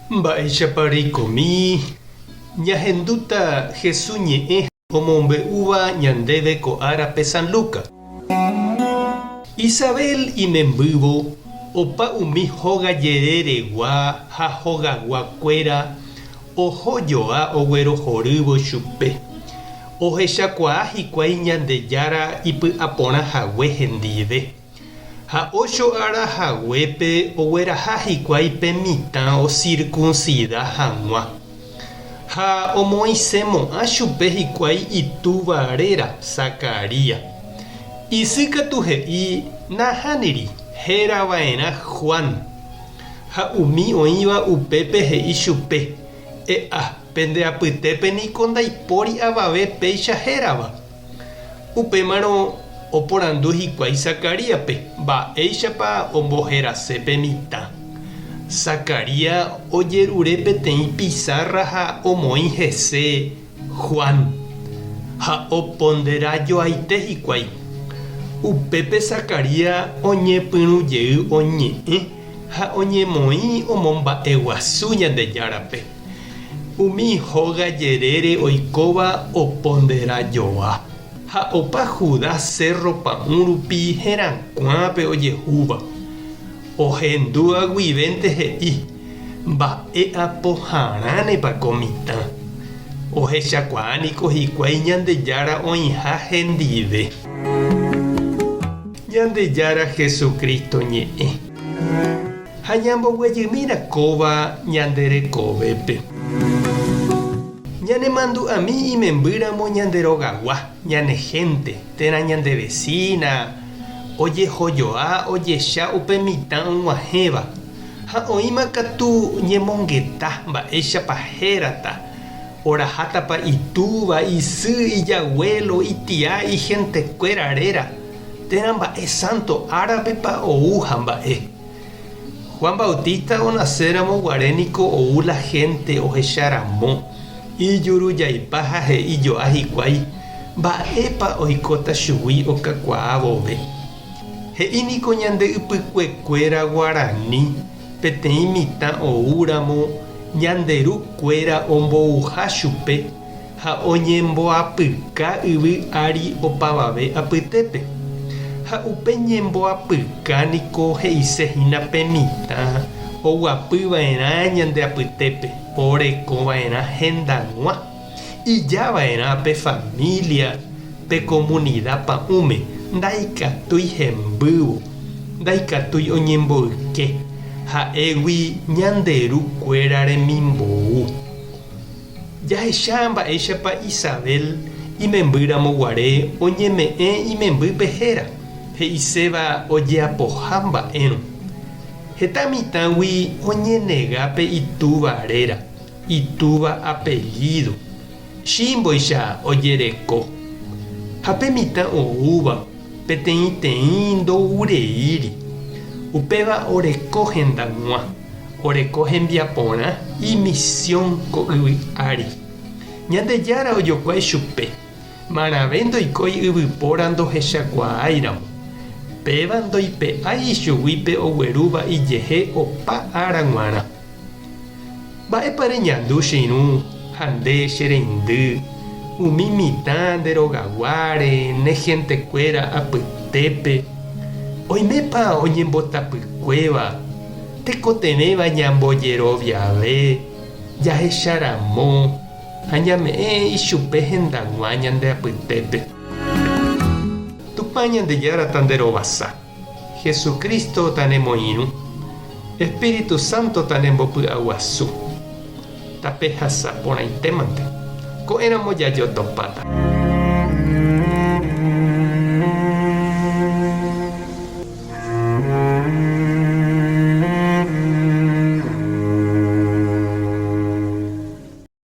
Mba'éichapa reikomi ñahendúta Hesu ñe'ẽ omombe'úva ñandéve ko árape San Lucas? Isabel imembývo opa umi hóga jereregua ha hogaguakuéra oho joa oguerohorývo chupe. Ohechakuaa hikuái Ñandejára ipy'aporã hague hendive. Ha ócho ára haguépe ogueraha hikuái pe mitã osirkunsida hag̃ua. Ha omoĩsemo'ã chupe hikuái itúva réra, Zacarías. Isy katu he'i, Nahániri, héra va'erã Juan. Ha umi oĩva upépe he'i chupe, E'a, pende apytépe niko ndaipóri avave péicha hérava. Upémarõ oporandu hikuái Zacaríaspe mba'éichapa omboherase pe mitã. Zacarías ojerure peteĩ pisárra ha omoĩ hese Juan, ha opondera joaite hikuái. Upépe Zacarías oñepyrũ jey oñe'ẽ ha oñemoĩ omomba'eguasu Ñandejárape. Umi hóga jerére oikóva opondera joa, ha opa Judá sérro pa'ũ rupi herakuã pe ojehúva. Ohendúva guivénte he'i, Mba'e apoharãnepa ko mitã? Ohechakuaa niko hikuái Ñandejára oĩha hendive. Ñandejára Jesucristo ñe'ẽ. Ha ñamboguejymína kóva ñande rekovépe. Ñanemandu'ami imembýramo ñande rogagua, ñane hénte, térã ñande vesína, ojehojoa ojecha upe mitã og̃uahẽva, ha oĩma katu ñemongeta mba'éichapa hérata, orahátapa itúva, isy, ijaguélo, itia, ihentekuéra réra, térã mba'e sánto árapepa ou ha mba'e. Juan Bautista onaséramo guare niko ou la hénte ohecharamo, ijurujaipa ha he'i jo'a hikuái mba'épa oikóta chugui okakuaa vove. He'i niko ñande ypykuekuéra guarani peteĩ mitã oúramo ñande ru kuéra ombouha chupe ha oñemboapyka yvy ári opavave apytépe. Ha upe ñemboapyka niko he'ise hína pe mitã oguapy va'erã ñande apytépe, oreko va'erã hendag̃ua, ija va'erã pe familia, pe komunida pa'ũme, ndaikatúi hembývo, ndaikatúi oñemboyke, ha'égui ñande ru kuéra remimbou. Jahecha mba'éichapa Isabel imembýramo guare oñeme'ẽ imembýpe héra, he'iséva ojeapoha mba'érõ. Heta mitãgui oñenega pe itúva réra, itúva apellído, chímboicha ojereko. Ha pe mitã oúva peteĩteĩ ndoureíri, upéva oreko hendag̃ua. Oreko hembiaporã imisión ko yvy ári. Ñandejára ojokuái chupe, marãve ndoikói yvypóra ndohechakuaáiramo. Péva ndoipe'ái ichugui pe oguerúva ijehe opa ára g̃uarã. Mba'épa reñandu che irũ ha nde che reindy, umi mitã nde rogaguáre, ne hentekuéra apytépe? Oimépa oñembotapykuéva Tekotevẽva ñambojeroviave jahecharamo ha ñame'ẽ ichupe hendag̃ua ñande apytépe. Tupã Ñandejára tanderovasa, Jesucristo tanemoirũ, Espíritu Santo tanembopy'aguasu. Tapehasa porãitémante. Ko'ẽramo jajotopáta.